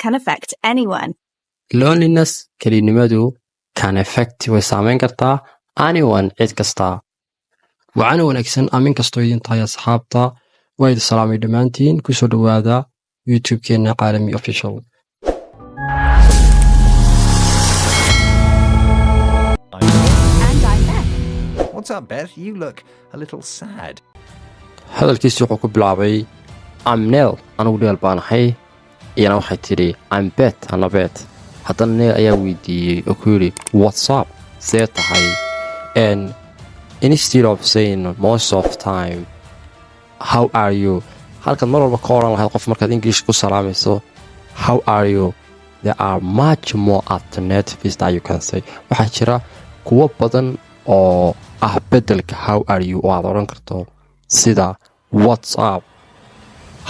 Can affect anyone. Loneliness, kelinimadu, can affect, way saameyn kartaa, anyone, cid kasta. Wacana wanaagsan, aamin kastoo idin tahay asxaabta. Waa idin salaamay dhammaantiin. Kusoo dhowaada YouTube-keenna Caalami Official. I'm Neil. And I'm Beth. What's up, Beth? You look a little sad. Hadalkiisi wuxuu ku bilaabay, "I'm Neil," anigu Neil baan ahay. Iyana waxay tidhi, "I'm Beth," ana Beth. Haddana Neil ayaa weydiiyey oo ku yidhi, "What's up?" See tahay? And instead of saying most of time "How are you?" halkaad mar walba ka oran lahayd qof markaad English ku salaamayso "How are you?" there are much more alternatives that you can say. Waxaa jira kuwo badan oo ah bedelka "How are you?" oo aad odhan karto, sida "What's up?"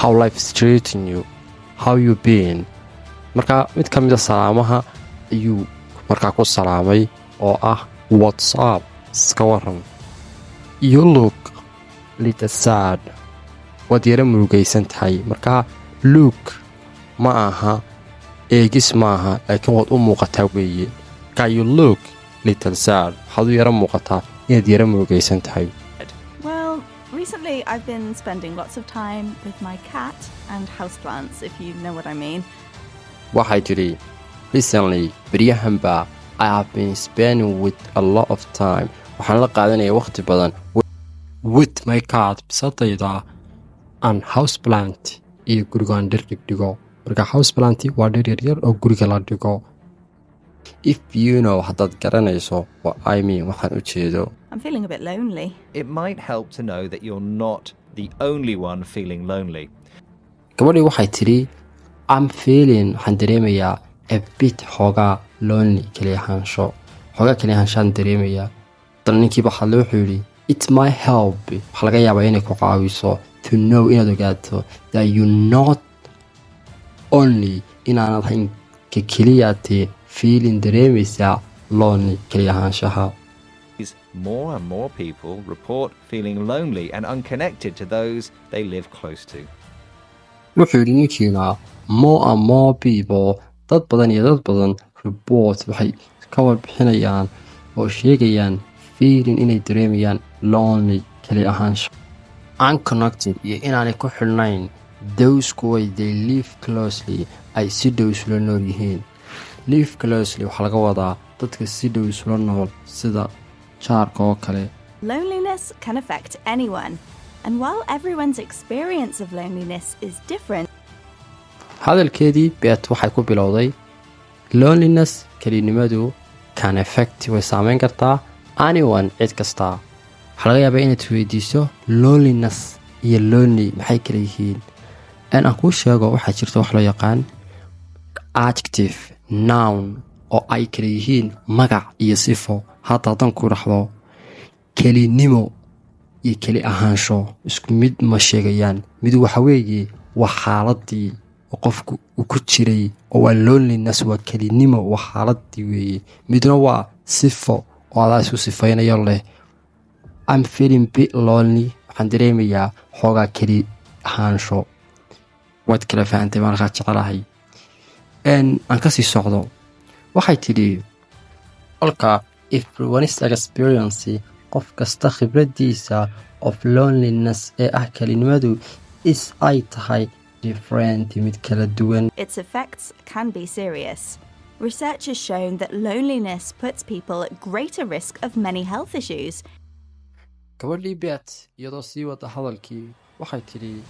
"How life is treating you?" "How you been?" Marka mid ka mida salaamaha ayuu markaa ku salaamay oo ah "What's up?" Iska waran. "You look little sad," waad yara murugaysan tahay. Marka "look" ma aha eegis maaha, laakiin waad u muuqataa weeye. Marka "You look little sad," waxaad u yara muuqataa inaad yara murugaysan tahay. Well, recently I've been spending lots of time with my cat and houseplants, if you know what I mean. Waxay tidhi, "Recently," beryahanba, "I have been spending with a lot of time," waxaan la qaadanaya waqti badan, "with my cat," bisadayda, "and houseplant," iyo gurigaan dhir dhigdhigo. Marka houseplant waa dhir yaryar oo guriga la dhigo. "If you know," haddaad garanayso, "what I mean," waxaan u jeedo. I'm feeling a bit lonely. It might help to know that you're not the only one feeling lonely. Gabadhii waxay tidhi, "I'm feeling," waxaan dareemayaa, "a bit," xoogaa, "lonely," keli ahaansho, xoogaa keli ahaanshaan dareemayaa. Dan ninkiiba hadle, wuxuu yidhi, "It might help," waxaa laga yaabaa inay ku caawiso, "to know," inaad ogaato, "that you not only," inaanad hayn ka keliyaatee, "feeling," dareemaysaa, "lonely," keli ahaanshaha. More and more people report feeling lonely and unconnected to those they live close to. Wuxuu yidhi ninkiina, "More and more people," dad badan iyo dad badan, "report," waxay ka warbixinayaan oo sheegayaan, "feeling," inay dareemayaan, "lonely," keli ahaansho, "unconnected," iyo inaanay ku xidhnayn, "those," kuway, "they live closely," ay si dhow isula nool yihiin. "Live closely" waxaa laga wadaa dadka si dhow isula nool, sida jaarka oo kale. Loneliness can affect anyone. And while everyone's experience of loneliness is different, Hadalkeedii Beth waxay ku bilowday, "Loneliness," kelinimadu, "can affect," way saameyn kartaa, "anyone," cid kasta. Waxaa laga yaabaa inaad weydiiso, "Loneliness iyo lonely maxay kala yihiin?" Aan kuu sheego. Waxaa jirta wax loo yaqaan adjective, noun, oo ay kala yihiin magac iyo sifo. Hadda haddaan ku dhaxdo kelinimo iyo keli ahaansho, isku mid ma sheegayaan. Mid waxa weeye waa xaaladii oo qofku uu ku jiray, oo waa loneliness, waa kelinimo, waa xaaladii weeye. Midna waa sifo oo adaa isku sifaynayo leh, "I'm feeling bit lonely," waxaan dareemayaa xoogaa keli ahaansho. Waad kala fahantay markaa jecelahay. Aan kasii socdo. Waxay tidhi kolka, "Everyone's experience," qof kasta khibradiisa, "of loneliness," ee ah kelinimadu, "is," ay tahay, "different," mid kala duwan. Its effects can be serious. Research has shown that loneliness puts people at greater risk of many health issues. Gabadhii Beth iyadoo sii wada hadalkii waxay tidhi,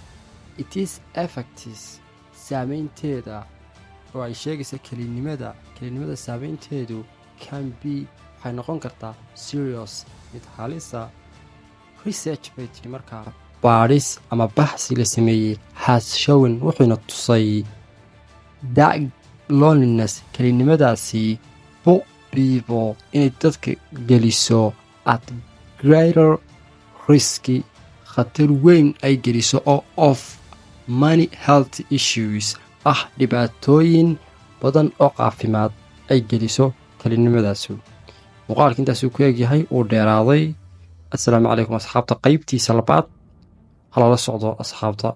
"Its effects," saameynteeda oo ay sheegaysa kelinimada, kelinimada saameynteedu, "can be," waxay noqon kartaa, "serious," mid halisa. "Research," bay tidhi markaa, baadhis ama baxsi la sameeyey, "has shown," wuxuuna tusay, "that loneliness," kelinimadaasi, "put people," inay dadka geliso, "at greater risk," khatar weyn ay geliso oo, "of many health issues," ah dhibaatooyin badan oo caafimaad ay geliso kelinimadaasi. Muuqaalka intaasuu ku egyahay, uu dheeraaday. Assalaamu calaykum asxaabta. Qeybtiisa labaad halala socdo asxaabta.